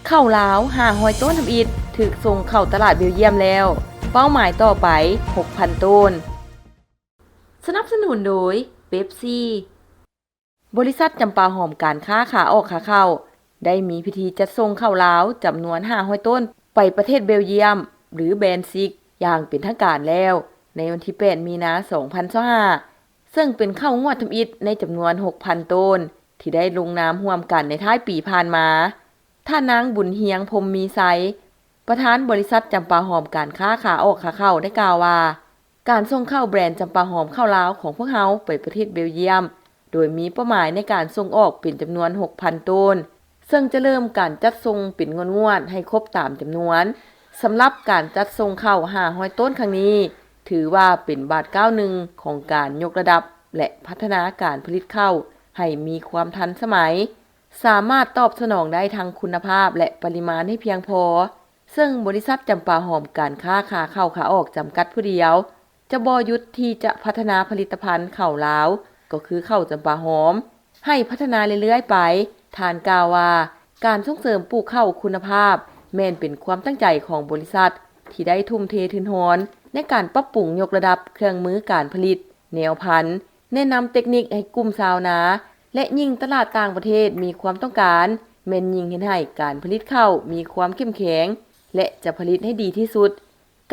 ເຂົ້າລາວຫ້າຮ້ອຍໂຕນທຳອິດ ຖືກສົ່ງເຂົ້າຕະຫຼາດເບວຢ້ຽມແລ້ວ, ເປົ້າໝາຍຕໍ່ໄປຫົກພັນໂຕນ. ສະໜັບສະໜູນໂດຍ ເປັບຊີ. ບໍລິສັດຈຳປາຫອມການຄ້າຂາອອກຂາເຂົ້າ ໄດ້ມີພິທີຈັດສົ່ງເຂົ້າລາວຈຳນວນຫ້າຮ້ອຍໂຕນ ໄປປະເທດເບວຢ້ຽມ ຫຼື ແບນຊິກ ຢ່າງເປັນທາງການແລ້ວ ໃນວັນທີແປດ ມີນາ ສອງພັນຊາວຫ້າ ເຊິ່ງເປັນເຂົ້າງວດທຳອິດໃນຈຳນວນຫົກພັນໂຕນ ທີ່ໄດ້ລົງນາມຮ່ວມກັນໃນທ້າຍປີຜ່ານມາ. ທ່ານນາງ ບຸນຮຽງ ພົມມີໄຊ ປະທານບໍລິສັດຈຳປາຫອມການຄ້າຂາອອກຂາເຂົ້າ ໄດ້ກ່າວວ່າ, ການສົ່ງເຂົ້າແບຣນຈຳປາຫອມເຂົ້າລາວຂອງພວກເຮົາໄປປະເທດເບວຢ້ຽມ ໂດຍມີເປົ້າໝາຍໃນການສົ່ງອອກເປັນຈຳນວນຫົກພັນໂຕນ, ເຊິ່ງຈະເລີ່ມການຈັດສົ່ງເປັນງວດໆ ໃຫ້ຄົບຕາມຈຳນວນ. ສຳລັບການຈັດສົ່ງເຂົ້າຫ້າຮ້ອຍໂຕນຄັ້ງນີ້ ຖືວ່າເປັນບາດກ້າວໜຶ່ງຂອງການຍົກລະດັບ ແລະ ພັດທະນາການຜະລິດເຂົ້າໃຫ້ມີຄວາມທັນສະໄໝ, ສາມາດຕອບສະໜອງໄດ້ທັງຄຸນນະພາບ ແລະ ປະລິມານໃຫ້ພຽງພໍ. ເຊິ່ງບໍລິສັດຈຳປາຫອມການຄ້າຂາເຂົ້າຂາອອກຈຳກັດຜູ້ດຽວ ຈະບໍ່ຢຸດທີ່ຈະພັດທະນາຜະລິດຕະພັນເຂົ້າລາວ ກໍຄືເຂົ້າຈຳປາຫອມ ໃຫ້ພັດທະນາເລື້ອຍໆໄປ. ທ່ານກ່າວວ່າ, ການສົ່ງເສີມປູກເຂົ້າຄຸນນະພາບ ແມ່ນເປັນຄວາມຕັ້ງໃຈຂອງບໍລິສັດ ທີ່ໄດ້ທຸ່ມເທທຶນຮອນໃນການປັບປຸງຍົກລະດັບເຄື່ອງມືການຜະລິດ, ແນວພັນ, ແນະນຳເຕັກນິກໃຫ້ກຸ່ມຊາວນາ ແລະ ຍິ່ງຕະຫຼາດຕ່າງປະເທດມີຄວາມຕ້ອງການ, ແມ່ນຍິ່ງເຮັດໃຫ້ການຜະລິດເຂົ້າມີຄວາມເຂັ້ມແຂງ ແລະ ຈະຜະລິດໃຫ້ດີທີ່ສຸດ.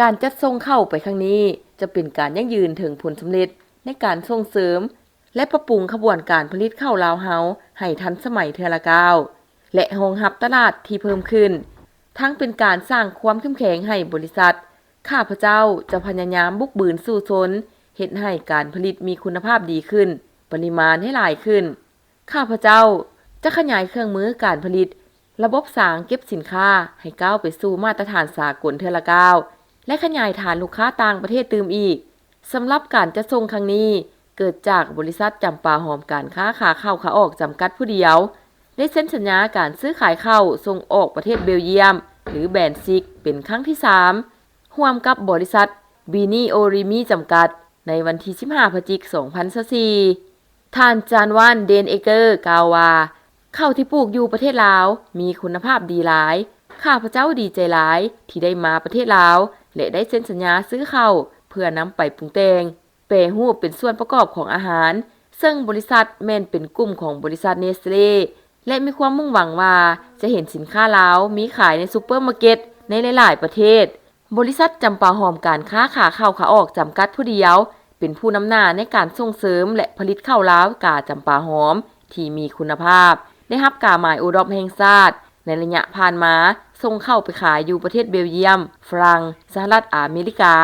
ການຈັດສົ່ງເຂົ້າໄປຄັ້ງນີ້ ຈະເປັນການຢັ້ງຢືນເຖິງຜົນສຳເລັດໃນການສົ່ງເສີມ ແລະ ປັບປຸງຂະບວນການຜະລິດເຂົ້າລາວເຮົາໃຫ້ທັນສະໄໝເທື່ອລະກ້າວ ແລະ ຮອງຮັບຕະຫຼາດທີ່ເພີ່ມຂຶ້ນ, ທັງເປັນການສ້າງຄວາມເຂັ້ມແຂງໃຫ້ບໍລິສັດ. ຂ້າພະເຈົ້າຈະພະຍາຍາມບຸກບືນສູ້ຊົນ, ເຮັດໃຫ້ການຜະລິດມີຄຸນນະພາບດີຂຶ້ນ, ປະລິມານໃຫ້ຫຼາຍຂຶ້ນ. ຂ້າພະເຈົ້າຈະຂະຫຍາຍເຄື່ອງມືການຜະລິດ, ລະບົບສາງເກັບສິນຄ້າໃຫ້ກ້າວໄປສູ່ມາດຕະຖານສາກົນເທື່ອລະກ້າວ ແລະ ຂະຫຍາຍຖານລູກຄ້າຕ່າງປະເທດຕື່ມອີກ. ສຳລັບການຈັດສົ່ງຄັ້ງນີ້ ເກີດຈາກບໍລິສັດຈຳປາຫອມການຄ້າຂາເຂົ້າຂາອອກຈຳກັດຜູ້ດຽວ ໄດ້ເຊັນສັນຍາການຊື້ຂາຍເຂົ້າສົ່ງອອກປະເທດເບວຢ້ຽມ ຫຼື ແບນຊິກ ເປັນຄັ້ງທີສາມ ຮ່ວມກັບບໍລິສັດ ບີນີໂອຣີມີ ຈຳກັດ ໃນວັນທີສິບຫ້າ ພະຈິກ ສອງພັນຊາວສີ່. ທ່ານ ຈານວານ ເດນເອເກີ ກ່າວວ່າ, ເຂົ້າທີ່ປູກຢູ່ປະເທດລາວມີຄຸນນະພາບດີຫຼາຍ. ຂ້າພະເຈົ້າດີໃຈຫຼາຍທີ່ໄດ້ມາປະເທດລາວ ແລະ ໄດ້ເຊັນສັນຍາຊື້ເຂົ້າເພື່ອນຳໄປປຸງແຕ່ງ, ແປຮູບເປັນສ່ວນປະກອບຂອງອາຫານ, ເຊິ່ງບໍລິສັດແມ່ນເປັນກຸ່ມຂອງບໍລິສັດເນສເລ ແລະ ມີຄວາມມຸ່ງຫວັງວ່າຈະເຫັນສິນຄ້າລາວມີຂາຍໃນຊຸບເປີມາເກັດໃນຫຼາຍໆປະເທດ. ບໍລິສັດຈຳປາຫອມການຄ້າຂາເຂົ້າຂາອອກຈຳກັດຜູ້ດຽວ ເປັນຜູ້ນຳໜ້າໃນການສົ່ງເສີມ ແລະ ຜະລິດເຂົ້າລາວກາຈຳປາຫອມທີ່ມີຄຸນນະພາບ, ໄດ້ຮັບກາໝາຍໂອດອບແຫ່ງຊາດ. ໃນໄລຍະຜ່ານມາ, ສົ່ງເຂົ້າໄປຂາຍຢູ່ປະເທດເບວຢ້ຽມ, ຝຣັ່ງ, ສະຫະລັດອາເມລິກາ.